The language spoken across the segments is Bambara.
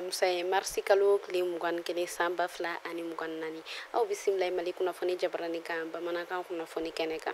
Alamisa ye, marisi kalo tile 21 san 2024. Aw bisimila Mali kunnafoni jabarani kan bamanankan kunnafoni kɛnɛ kan.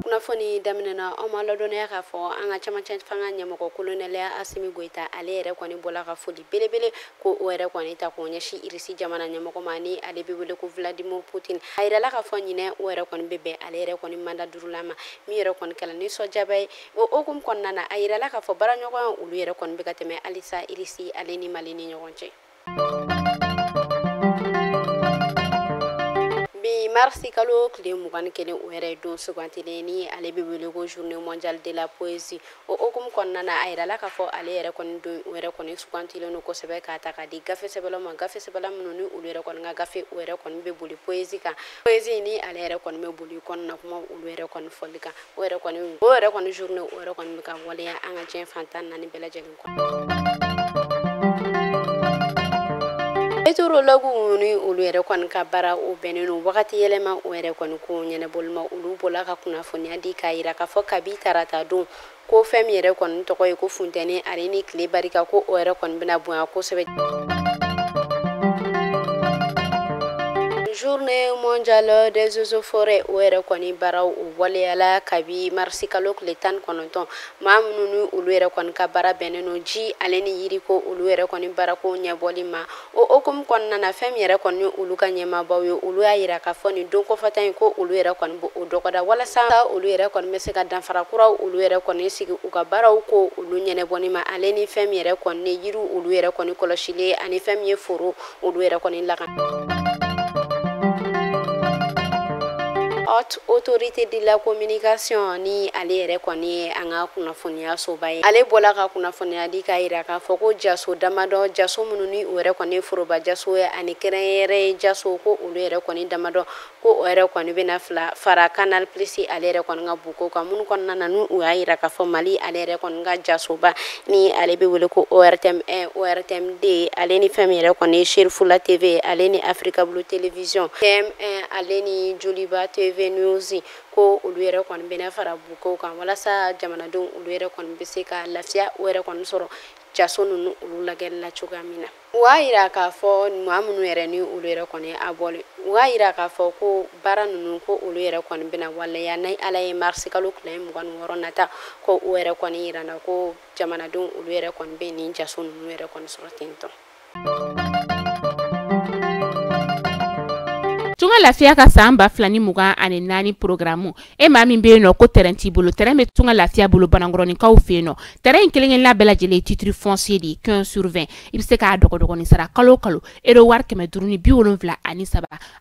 Kunnafoni daminɛna aw ma ladɔnniya k'a fɔ an ka camancɛ fanga ɲɛmɔgɔ kolonɛli Asimi Goyita, ale yɛrɛ kɔni bɔla ka foli belebele ko o yɛrɛ kɔni ta k'o ɲɛsin Irisi jamana ɲɛmɔgɔ ma, ni ale bɛ wele ko Vladimir Poutine. A yirala k'a fɔ ɲinɛ o yɛrɛ kɔni bɛ bɛn ale yɛrɛ kɔni mandat duurunan ma, min yɛrɛ kɔni kɛla nisɔndiyaba ye. O hukumu kɔnɔna na, a yirala k'a fɔ baaraɲɔgɔnya olu yɛrɛ kɔni bɛ ka tɛmɛ halisa Irisi ale ni Mali ni ɲɔgɔn cɛ. Bi marisi kalo tile 21 o yɛrɛ ye don sugantilen ni ale bɛ wele ko journée mondiale de la poésie. O hukumu kɔnɔna na, a yirala k'a fɔ ale yɛrɛ kɔni don o yɛrɛ kɔni sugantilen don kosɛbɛ k'a ta k'a di gafe sɛbɛnlaw ma, gafe sɛbɛnla minnu ni olu yɛrɛ kɔni ka gafe o yɛrɛ kɔni bɛ boli poésie kan. Poésie ni ale yɛrɛ kɔni bɛ boli kɔnɔna kuma olu yɛrɛ kɔni fɔli kan. O yɛrɛ kɔni journée o yɛrɛ kɔni bɛ ka waleya an ka diɲɛ fan 14 bɛɛ lajɛlen kɔnɔ. Météorologue ni olu yɛrɛ kɔni ka baara o bɛnnen don wagati yɛlɛma o yɛrɛ kɔni ko ɲɛnabɔli ma, olu bɔla ka kunnafoniya di k'a yira k'a fɔ kabi tarata don ko fɛn min yɛrɛ kɔni tɔgɔ ye ko funtɛni ale ni tile barika ko o yɛrɛ kɔni bɛna bonya kosɛbɛ. Journée mondiale des eaux et forêts o yɛrɛ kɔni baaraw o waleyala kabi marisi kalo tile 19. Maa minnu ni olu yɛrɛ kɔni ka baara bɛnnen don ji ale ni yiriko olu yɛrɛ kɔni baarako ɲɛbɔli ma. O hukumu kɔnɔna na, fɛn min yɛrɛ kɔni olu ka ɲɛmaabaw ye, olu y'a yira k'a fɔ nin don kɔfɛta in ko olu yɛrɛ kɔni b'o dɔgɔda walasa olu yɛrɛ kɔni bɛ se ka danfara kuraw olu yɛrɛ kɔni sigi u ka baaraw ko olu ɲɛnabɔni ma, ale ni fɛn min yɛrɛ kɔni yiriw olu yɛrɛ kɔni kɔlɔsili ani fɛn min ye foro olu yɛrɛ kɔni lakana. Haute autorité de la communication ni ale yɛrɛ kɔni ye an ka kunnafoniya soba ye, ale bɔla ka kunnafoniya di k'a yira k'a fɔ ko jaso damadɔ, jaso minnu ni o yɛrɛ kɔni ye foroba jaso ye ani kɛrɛnkɛrɛn jaso, ko olu yɛrɛ kɔni damadɔ ko o yɛrɛ kɔni bɛna fara Canal Plus ale yɛrɛ kɔni ka buko kan, minnu kɔnɔna na n'u y'a yira k'a fɔ Mali ale yɛrɛ kɔni ka jasoba ni ale bɛ wele ko ORTM 1, ORTM 2, ale ni fɛn min yɛrɛ kɔni ye Serifula TV, ale ni Africa Blue Télévision, TM1, ale ni Joliba TV News, ko olu yɛrɛ kɔni bɛna fara bukow kan walasa jamanadenw olu yɛrɛ kɔni bɛ se ka lafiya o yɛrɛ kɔni sɔrɔ jaso ninnu olu lajɛli la cogoya min na. U y'a yira k'a fɔ maa minnu yɛrɛ ni olu yɛrɛ kɔni a bɔli, u y'a yira k'a fɔ ko baara ninnu ko olu yɛrɛ kɔni bɛna waleya ni Ala ye marisi kalo tile 26 nata, ko o yɛrɛ kɔni yira na ko jamanadenw olu yɛrɛ kɔni bɛ nin jaso ninnu yɛrɛ kɔni sɔrɔ ten tɔ. Tunga lafiya ka san 2024 programme, e maa min bɛ yen nɔ ko terrain t'i bolo, terrain bɛ Tunga lafiya bolo Banankɔrɔninkaw fɛ yen nɔ. Terrain in kelen kelenna bɛɛ lajɛlen ye titre foncier de ye 15 sur 20. I bɛ se k'a dɔgɔdɔgɔnin sara kalo o kalo euro wari 573,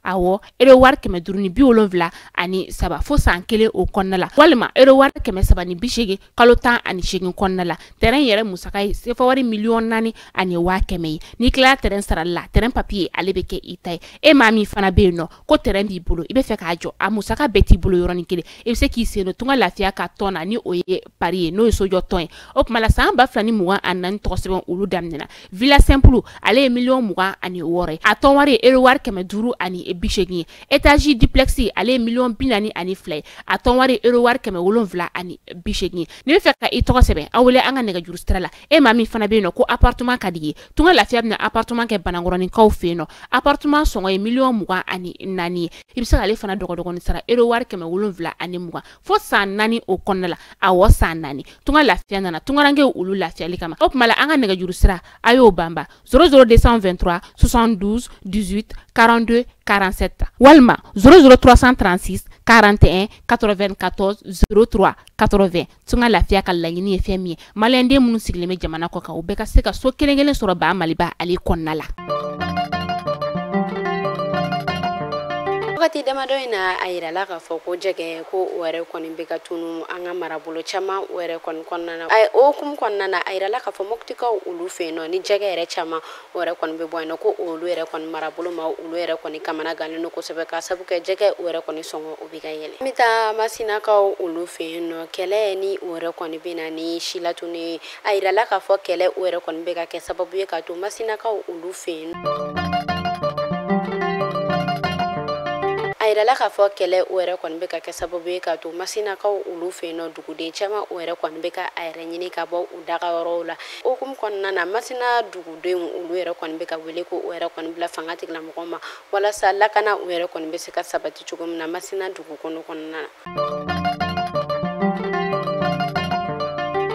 awɔ euro wari 573 fo san kelen o kɔnɔna la, walima euro wari 380 kalo 18 kɔnɔna la. Terrain yɛrɛ musaka ye sefa wari 4,1 million ye. N'i tilala terrain sarali la, terrain papier ale bɛ kɛ i ta ye. E maa min fana bɛ yen nɔ ko terrain b'i bolo, i bɛ fɛ k'a jɔ, a musaka bɛɛ t'i bolo yɔrɔnin kelen, i bɛ se k'i sen don Tunga lafiya ka tɔn na ni o ye pari ye, n'o ye sojɔ tɔn ye. O tuma la san 2024 tɔgɔ sɛbɛn olu daminɛna. Villa simple ale ye 26 million ye, a tɔn wari ye euro wari 580 ye. Étage duplex ale ye 42 million ye, a tɔn wari ye euro wari 780 ye. N'i bɛ fɛ ka i tɔgɔ sɛbɛn, aw wele an ka nɛgɛjuru sira la. E maa min fana bɛ yen nɔ ko appartement ka di i ye, Tunga lafiya bɛna appartement kɛ Banankɔrɔninkaw fɛ yen nɔ. Appartement sɔngɔ ye 24 million ye, i bɛ se k'ale fana dɔgɔdɔgɔnin sara euro wari 720 fo san 4 o kɔnɔna la, awɔ san 4. Tunga lafiya nana tungarankew olu lafiyali kama. O tuma la an ka nɛgɛjuru sira a y'o banba 00 223 72 18 42 47 walima 00 336 41 94 03 80. Tunga lafiya ka laɲini ye fɛn min ye, maliyɛnden minnu sigilen bɛ jamana kɔ kan, u bɛɛ ka se ka so kelen kelen sɔrɔ ba Maliba ale kɔnɔna la. Wagati damadɔ in na, a yirala k'a fɔ ko jɛgɛ ko o yɛrɛ kɔni bɛ ka tunu an ka marabolo caman o yɛrɛ kɔni kɔnɔna na. O hukumu kɔnɔna na, a yirala k'a fɔ Moptikaw olu fɛ yen nɔ ni jɛgɛ yɛrɛ caman o yɛrɛ kɔni bɛ bɔ yen nɔ, ko olu yɛrɛ kɔni marabolo ma olu yɛrɛ kɔni kamana gannen don kosɛbɛ k'a sabu kɛ jɛgɛ o yɛrɛ kɔni sɔngɔ o bɛ ka yɛlɛ. An bɛ taa Masinakaw olu fɛ yen nɔ, kɛlɛ ni o yɛrɛ kɔni bɛ na ni silatunu ye. A yirala k'a fɔ kɛlɛ o yɛrɛ kɔni bɛ ka kɛ sababu ye k'a to Masinakaw olu fɛ yen. A yirala k'a fɔ kɛlɛ o yɛrɛ kɔni bɛ ka kɛ sababu ye k'a to Masinakaw olu fɛ yen nɔ, duguden caman o yɛrɛ kɔni bɛ ka a yɛrɛ ɲini ka bɔ u daga yɔrɔw la. O hukumu kɔnɔna na, Masina dugudenw olu yɛrɛ kɔni bɛ ka wele ko o yɛrɛ kɔni bila fanga tigilamɔgɔw ma walasa lakana o yɛrɛ kɔni bɛ se ka sabati cogo min na Masina dugu kɔnɔna na.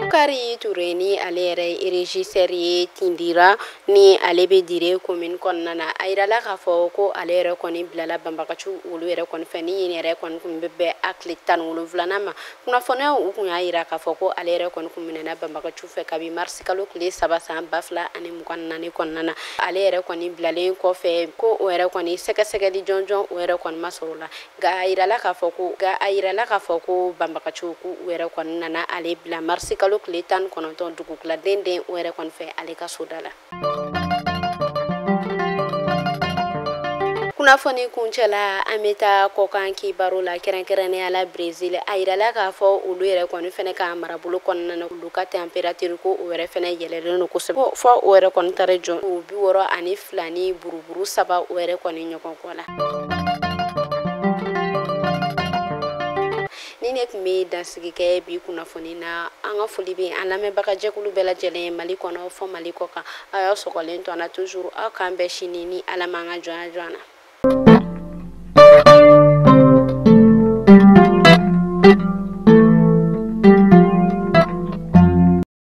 Kari Ture ni ale yɛrɛ ye régisseur ye Tindira, ni ale bɛ Dire commune kɔnɔna na, a yirala k'a fɔ ko ale yɛrɛ kɔni bilala banbagaciw olu yɛrɛ kɔni fɛ, ni yen yɛrɛ kɔni kun bɛ bɛn a tile 17nan ma. Kunnafoniyaw u kun y'a yira k'a fɔ ko ale yɛrɛ kɔni kun minɛna banbagaciw fɛ kabi marisi kalo tile 3 san 2024 kɔnɔna na. Ale yɛrɛ kɔni bilalen kɔfɛ, ko o yɛrɛ kɔni sɛgɛsɛgɛli jɔnjɔn o yɛrɛ kɔni ma sɔrɔ o la, nka a yirala k'a fɔ ko nka a yirala k'a fɔ ko banbagaciw k'u yɛrɛ kɔni nana ale bila marisi kalo tile 19 dugukila den o yɛrɛ kɔni fɛ ale ka soda la. Kunnafoni kuncɛla, an bɛ taa kɔkan kibaru la, kɛrɛnkɛrɛnnenya la Brésil. A yirala k'a fɔ olu yɛrɛ kɔni fɛnɛ ka marabolo kɔnɔna na, olu ka température ko o yɛrɛ fɛnɛ yɛlɛlen don kosɛbɛ, fɔ o yɛrɛ kɔni taara jɔ o 62 ni buruburu 3 o yɛrɛ kɔni ɲɔgɔn kɔ la. Ni ne tun bɛ dansigi kɛ bi kunnafoni na. An ka foli bɛ an lamɛnbaga jɛkulu bɛɛ lajɛlen Mali kɔnɔ fɔ Mali kɔ kan. Aw y'aw sɔgɔlen to an na toujours. Aw k'an bɛn sini ni Ala m'an ka jɔnya jɔ an na.